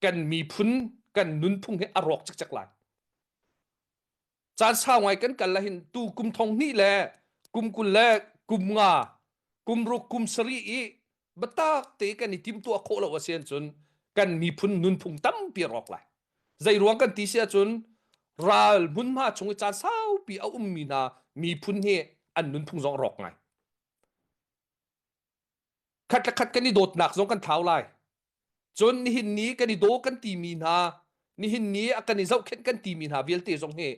Kan miphun kan nunphung hi a rawk cikcek lai. Caan sau ngai kan kal ahhin tu kum thong hnih le kum 20 le kum nga kum ruk kum sarih i biatak te kan i timtuah khawh lo a si ahcun kan miphun nunphung tampi a rawk lai. Zei ruang kan ti si ahcun ral hmunhma chung i caan saupi a ummi hna miphun hi an nunphung zong a rawk ngai. Khat le khat kan i dawtnak zong kan thlau lai. Cun nihin ni kan i daw kan timi hna, nihin ni a kan i zohkhenh kan timi hna vialte zong hi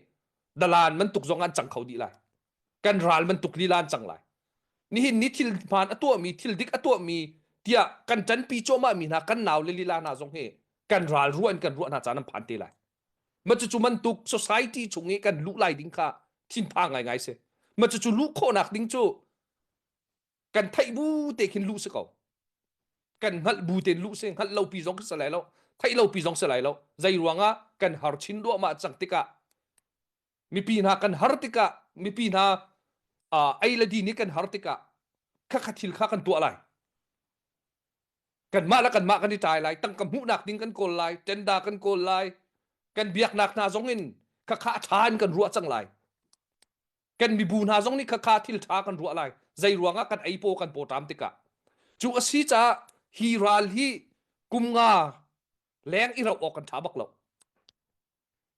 dalan bantuk zong an cang kho dih lai. Kan ral bantuk lila an cang lai. Nihin ni thil hmaan a tuahmi, thil dik a tuahmi tiah kan ṭanpi cuahmahmi hna kan nau le lila hna zong hi kan ral ruah in kan ruah hna caan an phan te lai. Ma cucu bantuk society chung i kan luh lai ding kha thinphang ngaingai si. Ma cucu luh khawhnak ding cu kan theih bu te khin luh si ko kan hngalh bu tein luh si hngalh lo pi zong si lai lo theih lo pi zong si lai lo zei ruangah kan har chin duahmah cang tikah mipi hna kan har tikah mipi hna uh, ei le di nih kan har tikah khakha thil kha kan tuah lai kanmah le kanmah kan i ṭai lai tangka hmuhnak ding kan kawl lai tenda kan kawl lai kan biaknak hna zong in khakha a ṭha in kan ruah cang lai Kan mibu hna zong nih khakha thil ṭha kan ruah lai. Zei ruangah kan ei paw kan pawṭam tikah. Cu a si caah hi ral hi kum nga leng i rauh awk kan ṭha bak lo.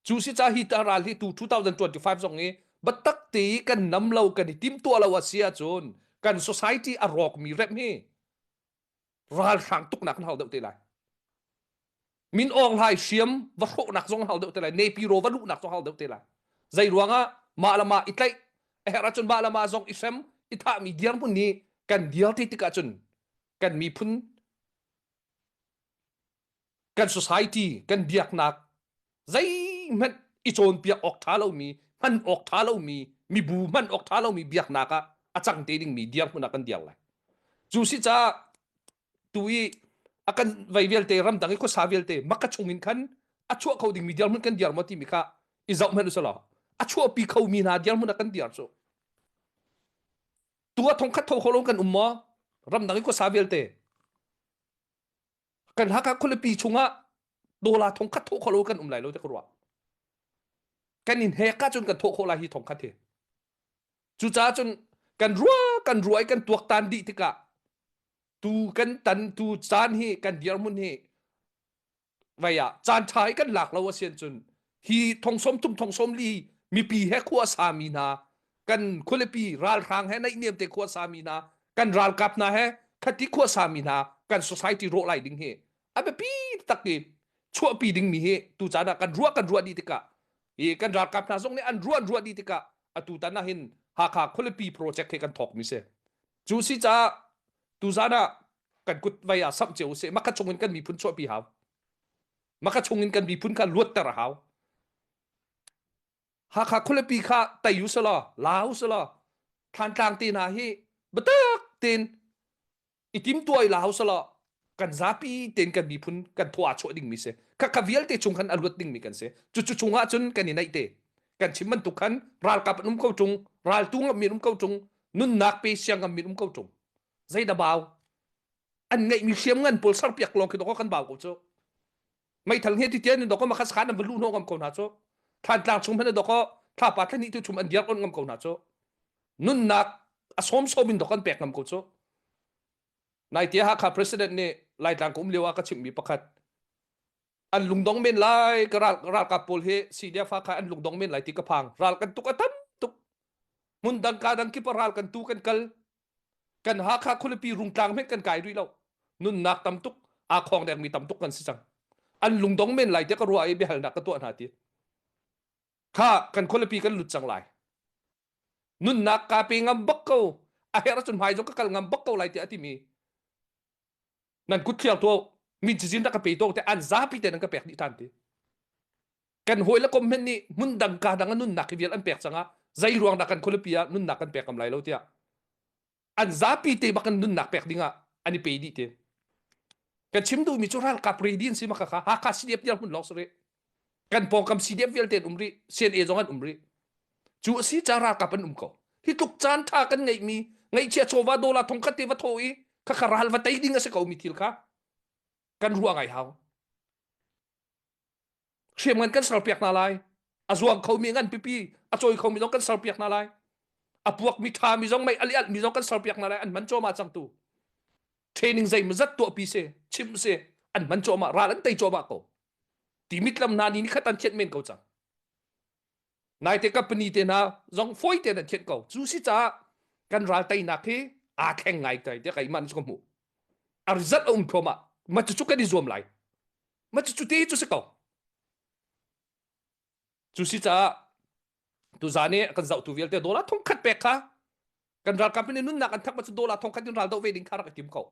Cu si caah hi ta ral hi tu 2025 zong i biatak te i kan nam lo kan i timtuah lo a si ahcun kan society a rawkmi remh hi ralhrang tuknak kan hau deuh te lai min awng hlai hriam va hrawhnak zong hau deuh te lai nepi ro va luhnak zong hau deuh te lai zei ruangah mah le mah i tlaih a herh ahcun mah le mah zong i hrem i thahmi dirhmun nih kan dir ti tikah cun kan miphun kan society kan biaknak zeihmanh i cawnpiak awk ṭha lomi hman awk ṭha lomi mibu hman awk ṭha lomi biaknak ah a cang te dingmi dirhmun ah kan dir lai cu si caah tu i a kan vei vialte ramdang i khuasa vialte maka chung in khan a chuah kho dingmi dirhmun kan dir maw timi kha i zoh hmanh usalaw a chuahpi khomi hna dirhmun ah kan dir cu tu ah thongkhat tho kho lo kan um maw ramdang i khuasa vialte Kan Hakha khualipi chungah dollar thongkhat thawh kho lo kan um lai lo ti ka ruah. Kan in hek ahcun kan thawh khawh lai hi thongkhat hi. Cucaah cun kan ruah kan ruah i kan tuaktan dih tikah tu kan tan tu caan hi kan dirhmun hi vei ah caan ṭha i kan lak lo a si cun hi thong sawm thum thong sawm li mipi he khua sami hna kan khualipi ralhrang he naihniam te khua sami hna kan ralkap hna he khati khua sami hna kan society rawh lai ding hi a biapi tak i chuahpi dingmi hi tu caan ah kan ruah kan ruah dih tikah i kan ralkap hna zong nih an ruah an ruah dih tikah atu tan ah hin Hakha khualipi project hi kan thawk mi si cu si caah tu zan ah kan kut vai ah samh cio usih maka chung in kan miphun chuahpi hau maka chung in kan miphun kha luatter a hau Hakha khualipi kha tei u selaw la u selaw Thlantlang te hna hi biatak tein i timtuai la u selaw kan zapi tein kan miphun kan thaw aa chuah dingmi si khakha vialte chung khan a luat dingmi kan si cucu chungah cun kan i naih te kan chim bantuk khan ralkap an um ko ṭung raltu ngammi an um ko ṭung nunnak pe siang ngammi an um ko ṭung zei dah bau an ngeihmi hriam ngan pawl serpiak lawng khi dawk kan bau ko cu meithal nge ti tian in dawk ma khas khan an va luh hnawh ngam ko hna cu thlantlang chung hmanh dawk thlapa thlani tu chum an diar on ngam ko hna cu nunnak a sawm sawm in dawk an pek ngam ko cu nai tia Hakha president nih Laitlang ka um lio ah ka chimhmi pakhat an lungdong men lai ka ral ralkap pawl hi CDF kha an lungdong men lai ti ka phang ral kan tuk a tam tuk hmun dang ka dang kip ral kan tu kan kal kan Hakha khualipi rungtlang hmenh kan kai rih lo nunnak tam tuk aa khong dengmi tam tuk kan si cang an lungdong men lai tiah ka ruah i biahalnak ka tuah hna ti kha kan khualipi kan lut cang lai nunnak ka pe ngam bak ko a herh ahcun hmai zong ka kal ngam bak ko lai tiah a timi nan kut thliar tuah min cizin rak ka pe to te an zapi te nan ka pek dih than ti kan hawi le kom hmenh nih hmun dang ka dang a nunnak hi vial an pek cangah zei ruang dah kan khualipi ah nunnak kan pek ngam lai lo tiah an zapi te bak in nunnak pek dingah an i pe dih te kan chim duhmi cu ralkap ready an si maka kha Hakha CDF tiang hmun lawng si rih kan pawngkam CDF vialte an um rih CNA zong an um rih cu a si ca ralkap an um ko hi tluk caan tha kan ngeihmi ngeihchia chawva dollar thongkhat te va thaw i khakha ral va tei ding a si ko mi thil kha kan ruah ngai hau. Hriamngan kan serpiak hna lai. A zuang khomi ngan pipi a cawi khomi zong kan serpiak hna lai. A puakmi ṭhami zong mei ali alhmi zong kan serpiak hna lai. An hman cuahmah cang tu. Training zeimawzat tuahpi si, chimh si, an hman cuahmah, ral an tei cuahmah ko. Ti mitlam hna ni khat an thianh men ko cang. Naite company te hna zong fawi tein an thianh ko. Cu si caah kan ral teinak hi aa thleng ngai tai tiah keimah nih cu ka hmuh. A result a um thluahmah. Ma cucu kan i zuam lai. Ma cucu te cu si ko. Cu si caah tuzan i kan zohtu vialte dollar thongkhat pek kha kan ralkap nih nunnak an thak ma cu dollar thongkhat in ral doh ve ding kha rak i tim ko.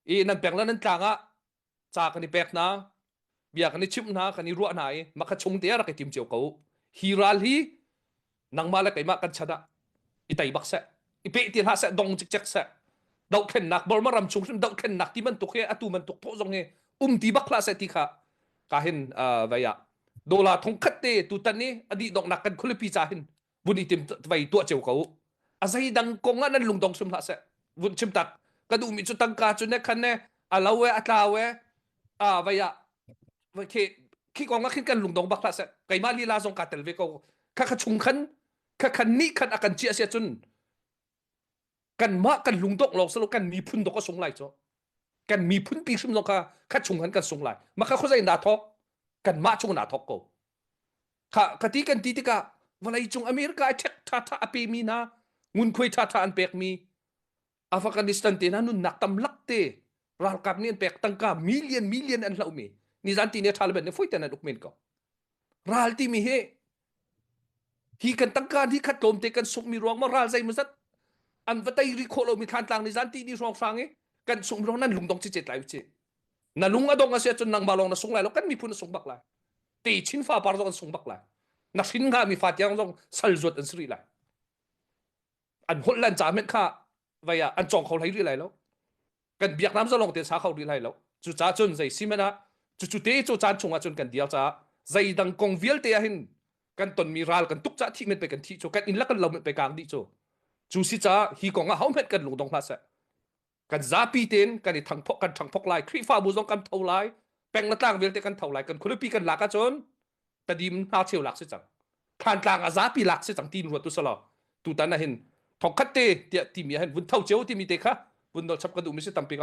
I nan peng le nan tlang ah ca kan i pek hna bia kan i chimh hna kan i ruah hna i makha chung te ah rak i tim cio ko hi ral hi nangmah le keimah kan chan ah i tei bak seh i peh ti hlah seh dong cikcek seh dohthlennak Burma ram chung hrim dohthlennak ti bantuk hi atu bantuk thawh zong hi um ti bak hlah seh ti kha ka hin vei ah dollar thongkhat te tutan i a dih donghnak kan khualipi ca hin vun i tim vei tuah cio ko a zeidang kong ah nan lungdong hrim hlah seh vun chim tak ka duhmi cu tangka cu ne khan ne a lo e a tlau e a vei ah khi khi kong ah khin kan lungdong bak hlah seh keimah lila zong kaa tel ve ko kha kha chung khan kha khan nih khan a kan chiah sia cun kanmah kan lungdong lawng silo kan miphun dok a sung lai cu kan miphun pi hrim zong kha kha chung khan kan sung lai mah kha khuazei na thok kanmah chung na thok ko Kha ka ti kan ti tikah vawleicung America i ṭhek ṭhaṭha a pemi hna ngunkhuai ṭhaṭha an pekmi Afghanistan te hna nunnak tam lak te ralkap nih an pek tangka million million an hlohmi nizan ti ne Taliban nih foi ten an uk men ko. Ral timi hi hi kan tangka hi khat tlawmte kan sungmi ruang ma ral zeimawzat an va tei rih khawh lomi thlantlang nizan ti ni hrawng hrang i kan sungmi ruang nan lungdong cicet lai u na lung a dong a si ahcun nangmah lawng na sung lai lo kan miphun a sung bak lai te chin fa par zong an sung bak lai na hrin hnga mi fa tiang zong sal zuat an si rih lai an holh lan ca men kha vai ah an cawng kho hlei rih lai lo kan biaknam zalong te sa kho rih lai lo cu ca cun zei si men ah cu cu te cu caan chung ah cun kan dial caah zeidang kong vialte ah hin kan tonmi ral kan tuk ca thih men pe kan thih cu kan inn la kan lo men pe kang dih cu cu si caah hi kong ah ho hmet kan lungdong hlah seh Kan zapi tein kan i thangphok kan ṭhangphok lai. Khrihfabu zong kan tho lai. Peng le tlang vialte kan tho lai. Kan khualipi kan lak ahcun tadim hna cheu lak si cang. Thlantlang a zapi lak si cang tiin ruat tu selaw tutan ah hin thongkhat te tiah timi ah hin vun tho cio timi te kha vun nolchap ka duhmi si tampi ka.